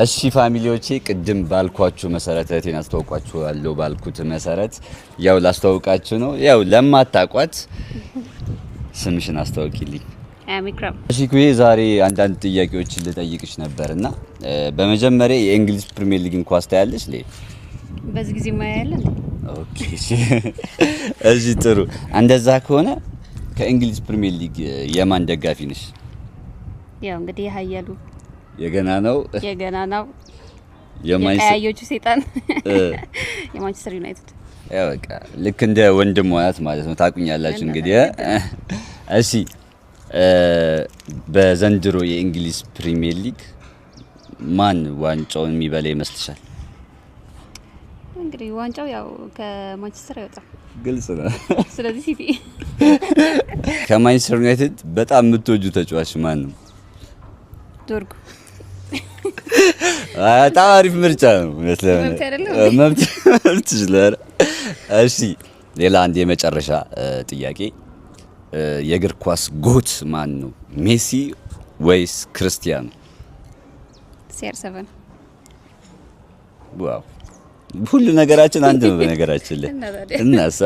እሺ family ዎቼ፣ ቅድም ባልኳችሁ መሰረት፣ እህቴን አስተዋውቋችኋለሁ ባልኩት መሰረት ያው ላስተዋውቃችሁ ነው። ያው ለማታውቋት ስምሽን አስተዋውቂልኝ። ሚክራም። እሺ ኩዬ፣ ዛሬ አንዳንድ ጥያቄዎችን ልጠይቅሽ ነበርና በመጀመሪያ የእንግሊዝ ፕሪሚየር ሊግን ኳስ ታያለሽ? በዚህ ጊዜ ማያለ። Okay፣ እሺ ጥሩ። እንደዛ ከሆነ ከእንግሊዝ ፕሪሚየር ሊግ የማን ደጋፊ ነሽ? ያው እንግዲህ የሀያሉ የገና ነው። የገና ነው፣ የቀያዮቹ ሰይጣን የማንቸስተር ዩናይትድ። ያው በቃ ልክ እንደ ወንድሟ ናት ማለት ነው። ታቁኛላችሁ እንግዲህ። እሺ፣ በዘንድሮ የእንግሊዝ ፕሪሚየር ሊግ ማን ዋንጫውን የሚበላ ይመስልሻል? እንግዲህ ዋንጫው ያው ከማንቸስተር አይወጣም። ግልጽ ነው። ስለዚህ ሲቲ። ከማንቸስተር ዩናይትድ በጣም የምትወጂው ተጫዋች ማን ነው? ዶርጉ። በጣም አሪፍ ምርጫ ነው። መብት ይችላል። እሺ፣ ሌላ አንድ የመጨረሻ ጥያቄ፣ የእግር ኳስ GOAT ማን ነው? ሜሲ ወይስ ክርስቲያኖ? CR7። Wow፣ ሁሉ ነገራችን አንድ ነው። በነገራችን ላይ እናሳ